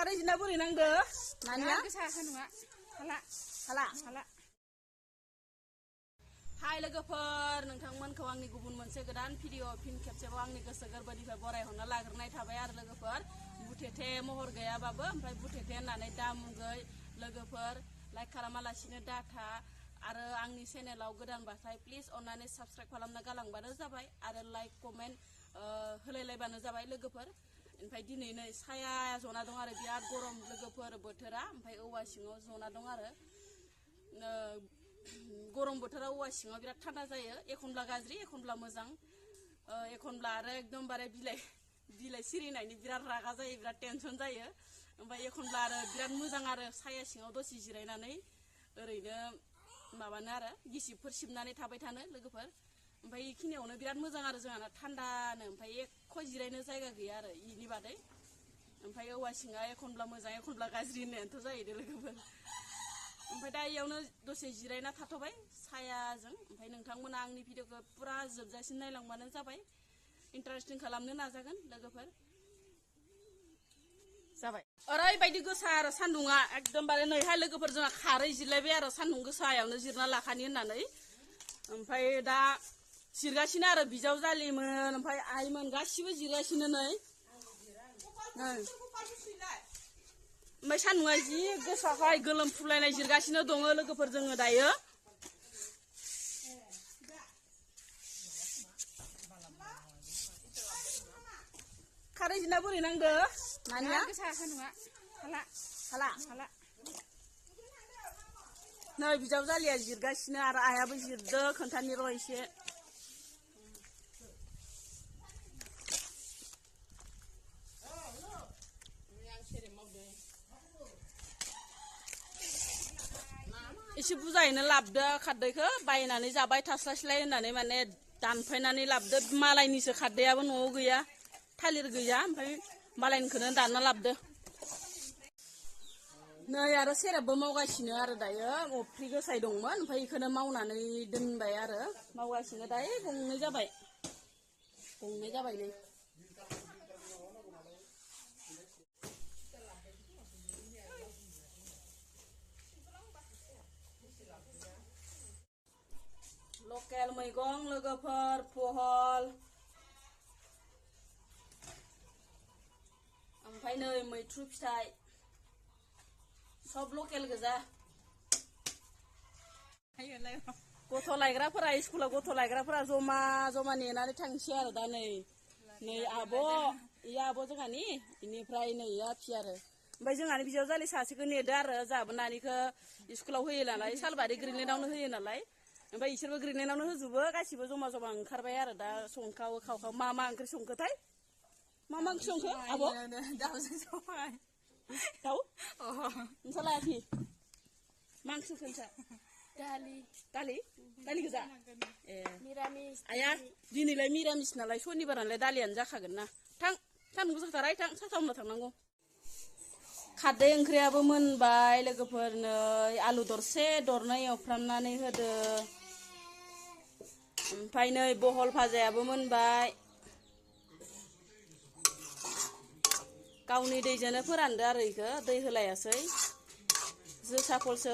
खारै जिना बोरै नांदो नानिया गोसा सान्दुङा हाला हाय लोगोफोर नोंथांमोनखौ आंनि गुबुन मोनसे गोदान भिडिअ फिन खेबसेबाव आंनि गोसो गोरबोनिफ्राय बरायहरना लाग्रोनाय थाबाय आरो लोगोफोर बुथेथे महर गैयाबाबो ओमफ्राय बुथेथे होननानै दामुगै लोगोफोर लाइक खालामालासिनो डाटा आरो आंनि चेनेलाव गोदानबाथाय प्लिज अननानै साबस्क्राइब खालामना गालांबानो जाबाय आरो लाइक कमेन्ट होलायलायबानो जाबाय लोगोफोर। ओमफ्राय दिनै नै साया जना दं आरो बिराद गरम लोगोफोर बोथोरा ओमफ्राय औवा सिङाव जना दं आरो गरम बोथोराव औवा सिङाव बिराद थान्दा जायो एखनब्ला गाज्रि एखनब्ला मोजां एखनब्ला आरो एकदमबारे बिलाइ सिरिनायनि बिराद रागा जायो बिराद टेनसन जायो ओमफ्राय एखनब्ला आरो बिराद मोजां आरो साया सिङाव दसे जिरायनानै ओरैनो माबानो आरो गिसिबफोर सिबनानै थाबाय थानो लोगोफोर ओमफ्राय बेखिनियावनो बिराद मोजां आरो जोंहाना थान्दानो ओमफ्राय एख' जिरायनो जायगा गैया आरो इनि बादै ओमफ्राय औवा सिङा एखनब्ला मोजां एखनब्ला गाज्रि होननायानोथ' जाहैदो लोगोफोर। ओमफ्राय दा इयावनो दसे जिरायना थाथ'बाय सायाजों ओमफ्राय नोंथांमोना आंनि भिडिअखौ पुरा जोबजासिम नायलांबानो जाबाय इन्टारेस्टिं खालामनो नाजागोन लोगोफोर जाबाय। ओरैबायदि गोसा आरो सान्दुङा एकदमबारे नैहाय लोगोफोर जोंहा खारै जिरलायबाय आरो सान्दुं गोसायावनो जिरना लाखानि होननानै ओमफ्राय दा जिरगासिनो आरो बिजावजालिमोन ओमफ्राय आइमोन गासिबो जिरगासिनो नै ओमफ्राय सान्दुङा जि गोसाखाय गोलोमफ्रुलायनाय जिरगासिनो दङ लोगोफोर जोङो दायो। खारै जिना बोरै नांदो नानिया गोसा सान्दुङा हाला नै बिजावजालिया जिरगासिनो आरो आइयाबो जिरदो खोन्थानि र' एसे एसे बुरजायैनो लाबदो खारदैखौ बायनानै जाबाय थास्लायस्लाय होननानै माने दानफायनानै लाबदो मालायनिसो खारदैयाबो न'आव गैया थालिर गैया ओमफ्राय मालायनिखौनो दानना लाबदो। नै आरो सेरेबबो मावगासिनो आरो दायो अफ्रि गोसाय दंमोन ओमफ्राय बेखौनो मावनानै दोनबाय आरो मावगासिनो दायो गंनै जाबाय नै लकेल मैगं लोगोफोर बहल ओमफ्राय नै मैथ्रु फिथाइ सब लकेल गोजा गथ' लायग्राफोरा स्कुलाव गथ' लायग्राफोरा जमा नेनानै थांसै आरो दा नै आब' इया आब' जोंहानि इनिफ्राय नै आफि आरो ओमफ्राय जोंहानि बिजावजालि सासेखौ नेदो आरो जोंहाबो नानिखौ स्कुलाव होयो नालाय सालबारि ग्रिनलेण्डआवनो होयो नालाय ओमफ्राय इसोरबो ग्रिनलेण्डआवनो होजोबो गासिबो जमा ओंखारबाय आरो दा संखाव खावखाव मा ओंख्रि संखोथाय मा ओंख्रि संखो आब' दाउजों सबाय दाउ नोंसा लायाखै मा ओंख्रि संखो नोंसा दालि गोजा ए मिरामिस आया दिनैलाय मिरामिस नालाय सनिबारालाय दालियानो जाखागोन ना थां सान्दुं गोसाथाराय थां साथावना थांनांगौ। खारदै ओंख्रियाबो मोनबाय लोगोफोर नै आलु दरसे दरनै एवफ्रामनानै होदो ओमफ्राय नै बहल भाजायाबो मोनबाय गावनि दैजोंनो फोरानदो आरो इखो दै होलायासै जोसा फलसो